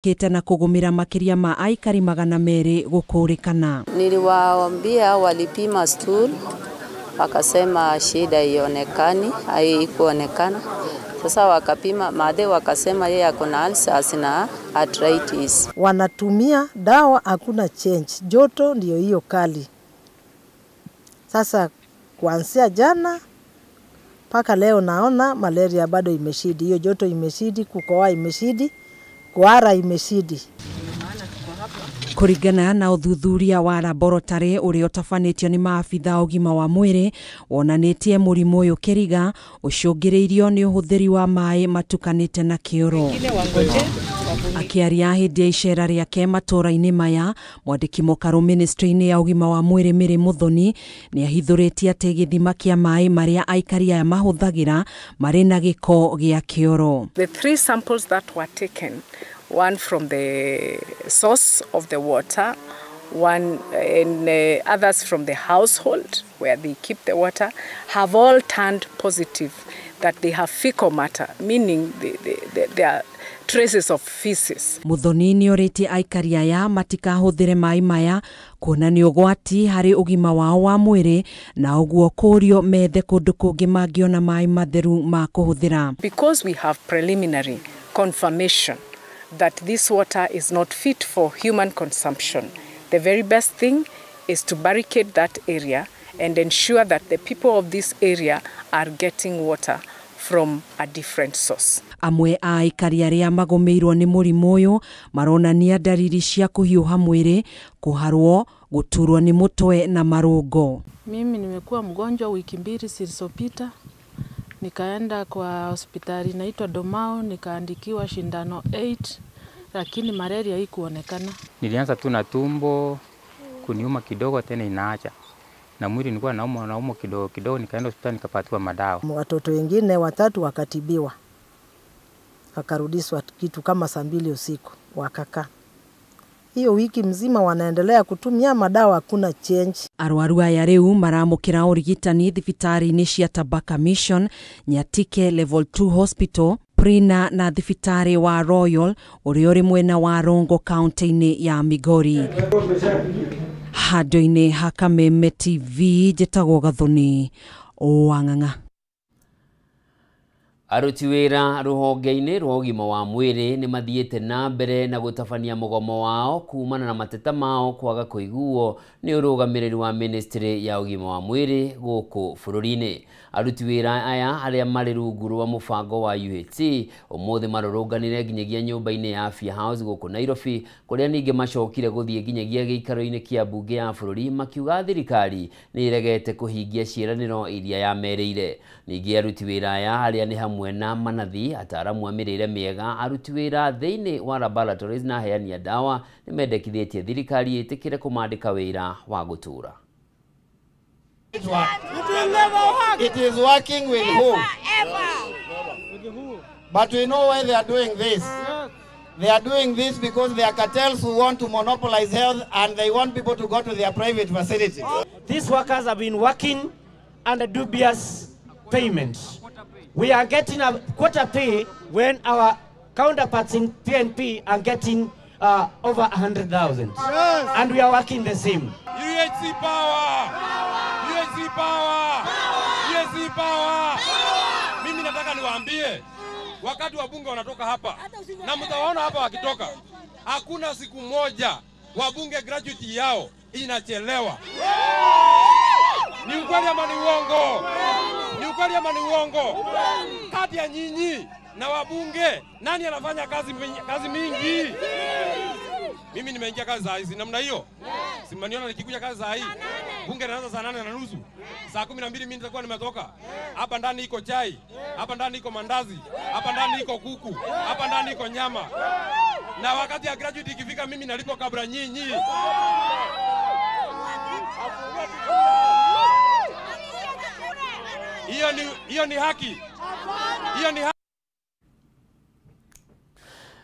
Kĩte na kũgũmĩra makĩria ma aikari 200 gũkũrĩkana. Niliwaambia walipima stool wakasema shida ionekani, haikuonekana. Sasa wakapima madhe wakasema yeye ako na ulcers na arthritis. Wanatumia dawa hakuna change. Joto ndio hiyo kali. Sasa kuanzia jana paka leo naona malaria bado imeshidi. Hiyo joto imeshidi, kukoa imeshidi, kuhara imeshidi. Kũringana na ũthuthuria wa laboratory ũrĩa ũtabanĩtio nĩ maabitha ũgima wa mwĩrĩ wonanĩtie mũrimũ ũyũ Kĩriga ũcũngĩrĩirio nĩ ũhũthĩri wa maĩ matukanĩte na kĩoro. Akĩaria hĩndĩ ya icera rĩake matũra-inĩ maya, mwandĩki mũkarũ ministry-inĩ ya ũgima wa mwĩrĩ Mary Muthoni nĩ ahithũrĩtie atĩ gĩthima kĩa maĩ marĩa aikari aya mahũthagĩra marĩ na gĩko gĩa kĩoro. The three samples that were taken, one from the source of the water, one and others from the household where they keep the water, have all turned positive that they have fecal matter, meaning they are traces of feces. Muthoni nĩ orĩtie aikari aya matikahũthĩre maĩ maya kuona nĩ ũgwati harĩ ũgima wao wa mwĩrĩ na ũguo kũrio methe kũndũ kũngĩ mangĩona maĩ matheru ma kũhũthĩra. Because we have preliminary confirmation that this water is not fit for human consumption, the very best thing is to barricade that area and ensure that the people of this area are getting water from a different source. Amwe a aikari arĩa magũmĩirwo nĩ mũrimũ ũyũ maronania ndariri cia kũhiũha mwĩrĩ, kũharwo, gũturwo nĩ mũtwe na marũngo. Mimi nimekuwa mgonjwa wiki mbili zilizopita. Nikaenda kwa hospitali inaitwa Domao, nikaandikiwa shindano 8, lakini malaria haikuonekana. Nilianza tu na tumbo kuniuma kidogo, tena inaacha. Na mwili nilikuwa naumwa kidogo kidogo, nikaenda hospitali nikapatiwa madawa. Watoto wengine watatu wakatibiwa. Wakarudishwa kitu kama saa 2 usiku, wakakaa. Hiyo wiki mzima wanaendelea kutumia madawa, hakuna change. Arwaru aya rĩu maramũkĩra ũrigitani thibitarĩ-inĩ cia Tabaka Mission, Nyatike Level 2 Hospital, Prina na thibitarĩ wa Royal ũrĩa ũrĩ mwena wa Rongo kaunti-inĩ ya Migori. Handũ-inĩ ha Kameme TV, njĩtagwo Gathoni Wang'ang'a. Aruti wĩra rũhonge-inĩ rwa ũgima wa mwĩrĩ nĩ mathiĩte na mbere na gũtabania mũgomo wao kumana na mateta mao kwaga kũiguo nĩ ũrũgamĩrĩri wa ministry ya ũgima wa mwĩrĩ gũkũ bũrũri-inĩ. Aruti wĩra aya arĩa marĩ rungu rwa mũbango wa UHC ũmũthĩ marũrũnganire nginyagia nyũmba-inĩ ya Afya House gũkũ Nairobi, kũrĩa ningĩ macokire gũthiĩ nginyagia gĩikaro-inĩ kĩa mbunge ya bũrũri makiuga thirikari nĩ ĩregete kũhingia ciĩranĩro iria yamerĩire. Ningĩ aruti wĩra aya arĩa nĩ hamwe na manathi, ataaramu a mĩrĩre mĩega, aruti wĩra thĩinĩ wa laboratories na aheani a dawa nĩ mendekithĩtie thirikari ĩtĩkĩre kũmandĩka wĩra wa gũtũũra. It is working with who? But we know why they are doing this. They are doing this because they are cartels who want to monopolize health and they want people to go to their private facilities. These workers have been working under dubious payments. We are getting a quarter pay when our counterparts in PNP are getting over 100,000. Yes. And we are working the same. UHC power! UHC power! UHC power! Mimi nataka niwaambie, wakati wabunge wanatoka hapa na mtawaona hapa wakitoka, hakuna siku moja wabunge graduate yao inachelewa. Ni ukweli ama ni uongo? Ni ukweli ama ni uongo? Kati ya nyinyi na wabunge, nani anafanya kazi mingi? Mimi nimeingia kazi saa hizi namna hiyo. Si mnaniona nikikuja kazi saa hii. Bunge linaanza saa 8:30. Saa 12 mimi nitakuwa nimetoka. Hapa ndani iko chai, hapa ndani iko mandazi, hapa ndani iko kuku, hapa ndani iko nyama. Na wakati ya graduate ikifika mimi nalipo kabla nyinyi. Hiyo ni haki. Hiyo ni haki.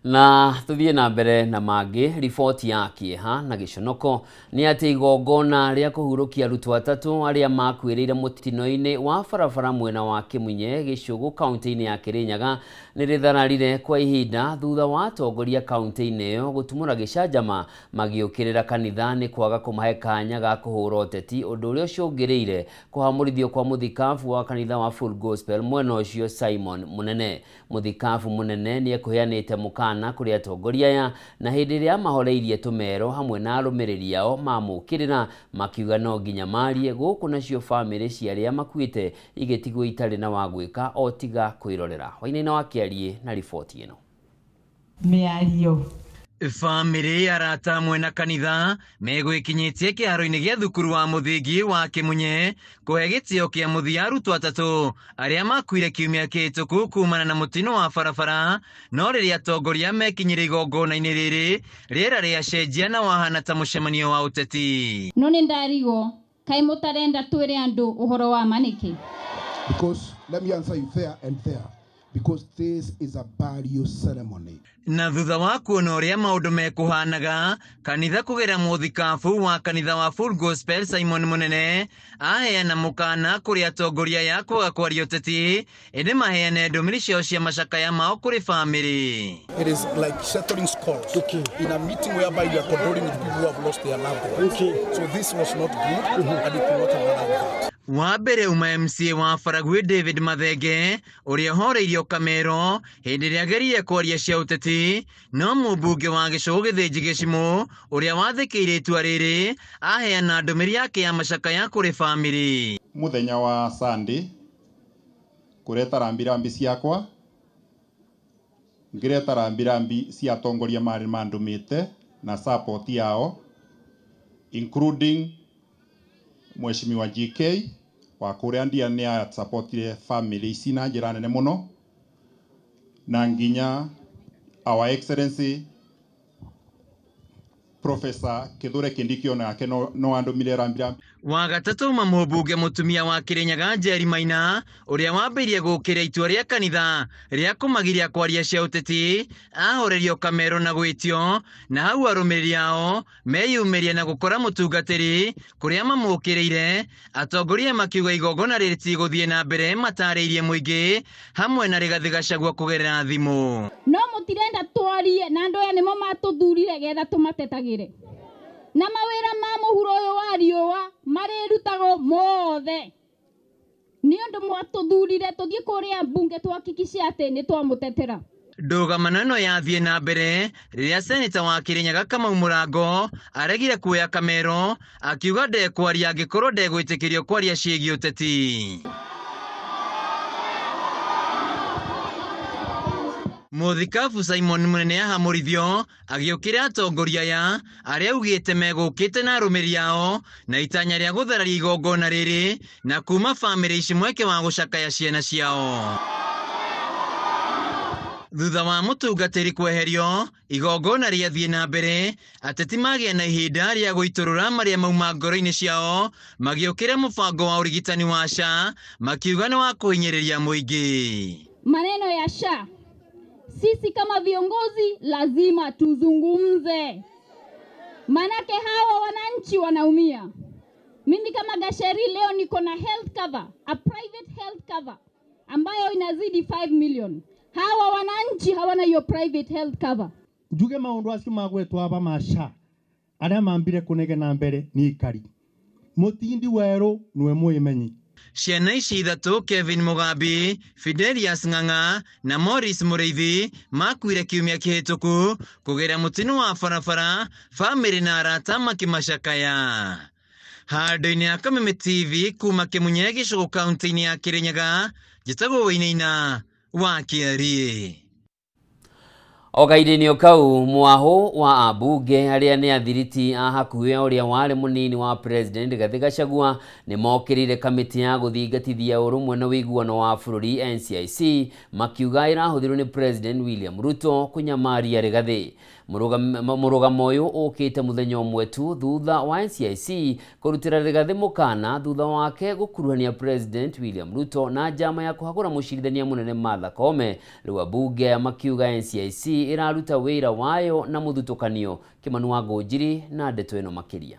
Na tuthie na mbere na mangĩ. Riboti ya kĩeha na gĩconoko nĩ atĩ igongona rĩa kũhurũkia arutwo atatũ arĩa makuĩrĩire mũtino-inĩ wa barabara mwena wa Kĩmunye Gĩcũgũ kaunti-inĩ ya Kĩrĩnyaga nĩ rĩthararire kwa ihinda thutha wa atongoria kaunti-inĩ ĩyo gũtumũra gĩcanjama magĩũkĩrĩra kanitha nĩ kwaga kũmahe kanya ga kũhũra ũteti, ũndũ ũrĩa ũcũngĩrĩire kũhamũrithio kwa mũthikabu wa kanitha wa Full Gospel mwena ũcio Simon Mũnene. Mũthikabu Mũnene nĩ ekũheanĩte mũkana kũrĩ atongoria aya na hĩndĩ ĩrĩa mahoreirie tũmero hamwe na arũmĩrĩri ao mamũkĩrĩra makiuga no nginya marie gũkũ, nacio bamĩrĩ cia arĩa makuĩte igĩtigwo itarĩ na wa gwĩka o tiga kwĩrorera. Wainaina wa Kĩariĩ na riboti ĩno. Mĩario bamĩrĩ, arata amwe na kanitha megwĩkinyĩtie kĩharo-inĩ gĩa thukuru wa mũthingi wa Kĩmunye kũhe gĩtĩo kĩa mũthia arutwo atatũ arĩa makuire kiumia kĩhĩtũku kumana na mũtino wa barabara. No rĩrĩa atongoria mekinyire igongona-inĩ rĩrĩ, rĩera rĩacenjia na wahana ta mũcemanio wa ũteti. No nĩ ndarigwo kaĩ mũtarenda twĩre andũ ũhoro wa ma nĩkĩ? Because let me answer you there and there, because this is a burial ceremony. Na thutha wa kuona ũrĩa maũndũ mekũhanaga, kanitha kũgerera mũthikabu wa kanitha wa Full Gospel Simon Mũnene aheana mũkana kũrĩ atongoria aya kwaga kwaria ũteti, ĩndĩ maheane ndũmĩrĩri ciao cia macakaya mao kũrĩ bamĩrĩ. It is like settling scores in a meeting whereby you are condoling with people who have lost their loved ones. So this was not good, and it could not have allowed that. Wa mbere uma MCA wa Baragwi David Mathenge ũrĩa ũhoreirio Kamero hĩndĩ ĩrĩa agerire kwaria cia ũteti, no mũmbunge wa Gĩcũgũ Gĩthĩnji Gĩcimũ ũrĩa wathĩkĩire itua rĩrĩ aheana ndũmĩrĩri yake ya macakaya kũrĩ bamĩrĩ. Mũthenya wa Sunday kũreta rambirambi ciakwa ngĩreta rambirambi cia atongoria marĩ mandũmĩte na support yao, including Mheshimiwa GK wa kũrĩa ndia nĩ asupportire family ici na njĩra nene mũno, na nginya Our Excellency Professor Kithure Kindiki onake no andũmire rambirambi. Wa gatatũ uma mũmbunge mũtumia wa Kĩrĩnyaga Njeri Maina ũrĩa wambĩrĩirie gũkĩra itua rĩa kanitha rĩa kũmagiria kwaria cia ũteti ahorerio Kamero na gwĩtio, na hau arũmĩrĩri ao meyumĩria na gũkora mũtungatĩri kũrĩa mamũkĩrĩire. Atongoria makiuga igongona rĩtigũthiĩ na mbere matarĩirie mũingĩ hamwe na Rigathĩ Gachagua kũgerera thimũ. No mũtirenda twarie na andũ aya nĩmo matũthurire getha tũmatetagĩre, na mawĩra ma mũhuro ũyũ wa riũa marĩrutagwo mothe nĩ ũndũ mwatũthurire tũthiĩ kũrĩa mbunge twakikice atĩ nĩ twamũtetera. Ndũgamano ĩno yathiĩ na mbere rĩrĩa seneta wa Kĩrĩnyaga Kamau Mũrango aregire kuoya Kamero akiuga ndekwaria angĩkorwo ndegwĩtĩkĩrio kwaria ciĩgiĩ ũteti. Mũthikabu Simon Mũnene ahamũrithio agĩũkĩra atongoria aya arĩa augĩte megũkĩte na arũmĩrĩri ao na itanya rĩa gũthararia igongona rĩrĩ na kuma bamĩrĩ ici mweke wa gũcakaya ciana ciao. Thutha wa mũtungatĩri kweherio, igongona rĩathiĩ na mbere, ateti magĩa na ihinda rĩa gũitũrũra marĩa mauma ngoro-inĩ ciao magĩũkĩra mũbango wa ũrigitani wa SHA makiuga nĩ wa kũhinyĩrĩria mũingĩ. Maneno ya SHA, sisi kama viongozi lazima tuzungumze, manake hawa wananchi wanaumia. Mimi kama Gasheri leo niko na health cover, a private health cover ambayo inazidi 5 million. Hawa wananchi hawana hiyo private health cover. Njuge maundu acio magwetwo aba ma SHA aria mambire kunegena mbere ni ikari mutindi weru niwe mwimenyi. Ciana ici ithatũ Kevin Mugambi, Fidelius Ng'ang'a na Morris Mũrĩithi makuire kiumia kĩhĩtũku kũgerera mũtino wa barabara, bamĩrĩ na arata makĩmacakaya. Handũ-inĩ ya Kameme TV kuma Kĩmunye Gĩcũgũ kaunti-inĩ ya Kĩrĩnyaga, njĩtagwo Wainaina wa Kĩariĩ. O kahinda-inĩ kau, mwaho wa ambunge arĩa nĩ athiriti a hakuhĩ ũrĩa warĩ mũnini wa President Rigathĩ Gachagua nĩ mokĩrĩire kamĩtĩ ya gũthingatithia ũrũmwe na ũiguano wa bũrũri NCIC makiuga ĩrahũthĩrwo nĩ President William Ruto kũnyamaria Rigathĩ. Mũrũgamo ũyũ ũkĩte mũthenya ũmwe tu thutha wa NCIC kũrutĩra Rigathi mũkana thutha wake gũkuruhania President William Ruto na njama ya kũhagũra mũcirithania mũnene Martha Koome. Rĩu ambunge aya makiuga NCIC ĩraruta wĩra wayo na mũthutũkanio. Kĩmani wa Ngũnjiri na ndeto ĩno makĩria.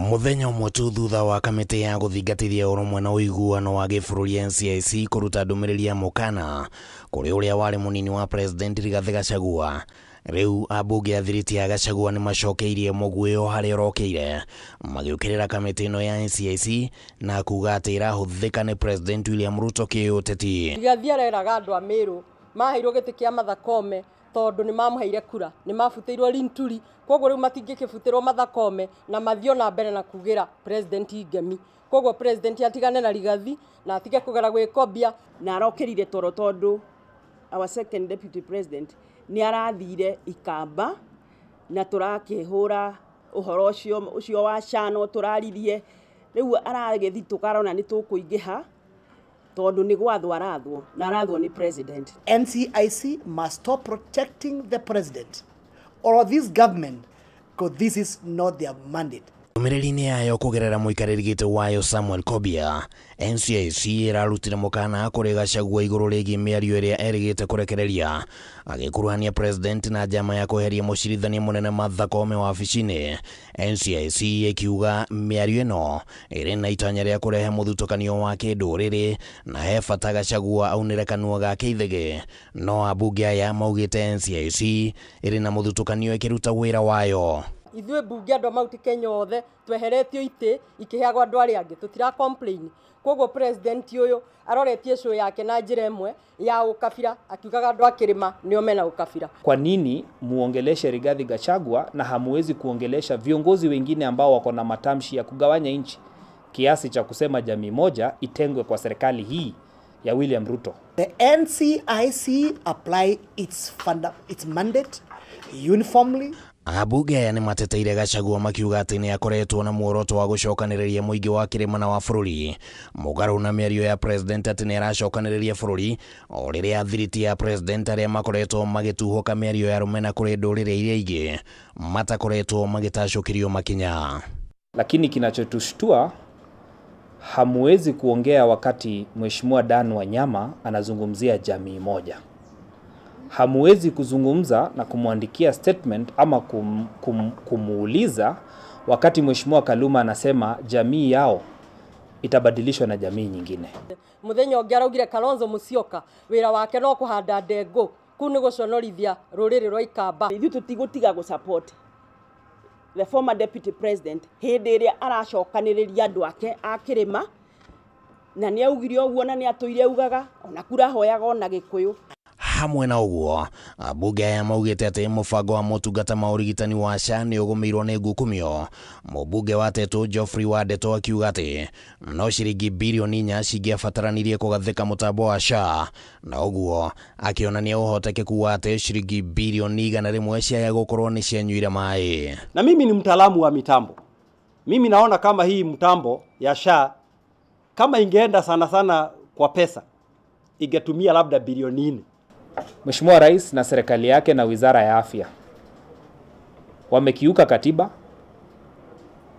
Muthenya ũmwe tu thutha wa kamĩtĩ ya gũthingatithia ũrũmwe na ũiguano wa gĩbũrũri NCIC kũruta ndũmĩrĩri ya mũkana kũrĩ ũrĩa warĩ mũnini wa President Rigathi Gachagua, rĩu ambunge a thiriti ya Gachagua nĩ macokeirie mũguĩo harĩa ũrokeire magĩũkĩrĩra kamĩtĩ ĩno ya NCIC na kuga atĩ ĩrahũthĩka nĩ President William Ruto kĩũteti. Rigathi areraga andũ a Meru maheirwo gĩtĩ kĩa Martha Koome tondu ni mamuheire kura ni mabutirwo Linturi, koguo riu matingĩkĩbutĩrwo Martha Koome na mathio na mbere na kugira President ngemi. Koguo President atigane na Rigathi na atige kugera gwĩkombia. Na arokĩrire toro tondu our second deputy president ni arathire Ikamba na turakĩhũra ũhoro ũcio wa cano tũraririe. Rĩu aragĩthitũka arona nĩ tũkũingĩha tondu nĩ gwathwo arathwo na arathwo nĩ president. NCIC must stop protecting the president or this government, because this is not their mandate. Ndũmĩrĩri-inĩ yayo kũgerera mũikarĩri gĩtĩ wayo Samuel Kobia, NCIC ĩrarutire mũkana kũrĩ Gachagua igũrũ rĩgiĩ mĩario ĩrĩa erĩgĩte kũrekereria agĩkuruhania President na njama ya kweheria mũcirithania mũnene Martha Koome wabici-inĩ. NCIC ĩkiuga mĩario ĩno ĩrĩ na itanya rĩa kũrehe mũthutũkanio wa kĩndũrĩrĩ na he bata Gachagua aunĩre kanua gake ithĩgĩ. No ambunge aya maugĩte NCIC ĩrĩ na mũthutũkanio ĩkĩruta wĩra wayo. Ithuĩ mbunge andũ a Mount Kenya othe tweheretio itĩ ikĩheagwo andũ arĩa angĩ, tũtira complain. Koguo president ũyũ aroretie show yake na njĩra ĩmwe ya ũkabira, akiugaga andũ a kĩrĩma nĩo mena ũkabira. Kwa nini muongeleshe Rigathi Gachagua na hamuwezi kuongelesha viongozi wengine ambao wako na matamshi ya kugawanya nchi kiasi cha kusema jamii moja itengwe kwa serikali hii ya William Ruto? The NCIC apply its mandate uniformly. Ambunge aya nĩ mateteire Gachagua makiuga atĩ nĩ akoretwo na muoroto wa gũcokanĩrĩria mũingĩ wa kĩrĩma na wa bũrũri mũgarũ na mĩario ya President atĩ nĩ aracokanĩrĩria bũrũri, o rĩrĩa thiriti ya President arĩa makoretwo magĩtuhũka mĩario ya rũmena kũrĩ ndũrĩrĩ iria ingĩ matakoretwo magĩtacũkĩrio makinya. Lakini kinachotushtua, hamuwezi kuongea wakati Mheshimiwa Dan Wanyama anazungumzia jamii moja. Hamuwezi kuzungumza na kumwandikia statement ama kumuuliza wakati Mheshimiwa Kaluma anasema jamii yao itabadilishwa na jamii nyingine. Muthenya ũngĩ araugire Kalonzo Musyoka wĩra wake no kũhanda ndengũ kũu nĩ gũconorithia rũrĩrĩ rwa Ikamba. Ithuĩ tũtigũtiga gũ support the former deputy president hĩndĩ ĩrĩa aracokanĩrĩria andũ ake a kĩrĩma, na nĩ augire ũguo na nĩ atũire augaga ona kura hoyaga ona Gĩkũyũ. Hamwe na ũguo, ambunge aya maugĩte atĩ mũbango wa motungata ma ũrigitani wa SHA nĩ ũgũmĩirwo nĩ ngukumio. Mũmbunge wa Tetu Geoffrey Wandeto akiuga atĩ no ciringi birioni 4 cingĩabataranirie kũgathĩka mũtambo wa SHA, na ũguo akĩonania ũhotekeku wa atĩ ciringi birioni 100 ciaya gũkorwo nĩ cianyuire maĩ. Na mimi ni mtaalamu wa mitambo. Mimi naona kama hii mtambo ya SHA kama ingeenda sana sana kwa pesa ingetumia labda bilioni 4. Mheshimiwa Rais na serikali yake na Wizara ya Afya wamekiuka katiba,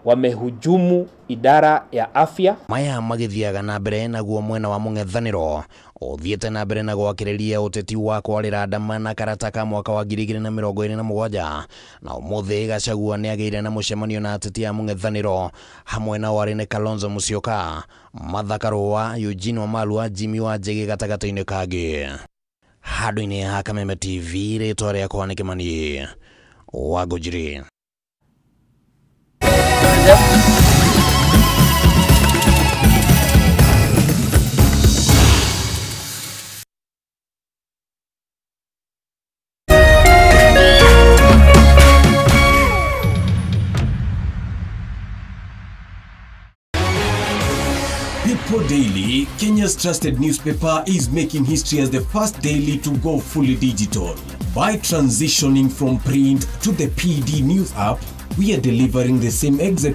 wamehujumu idara ya afya. Maya magithiaga na mbere naguo mwena wa mũng'ethanĩro ũthiĩte na mbere na gwakĩrĩria ũteti wa kwarĩra ndama na karata ka mwaka wa 2027, na ũmũthĩ Gachagua nĩagĩire na mũcemanio na ateti a mũng'ethanĩro hamwe na warĩ nĩ Kalonzo Musyoka, Martha Karua, Eugene Wamalwa, Jimmy Wanjigi gatagatĩ-inĩ kangĩ. Handũ-inĩ ha Kameme TV, rĩtwa rĩakwa nĩ Kĩmani wa Ngũnjiri. People Daily, Kenya's trusted newspaper, is making history as the first daily to go fully digital. By transitioning from print to the PD News app, we are delivering the same exception.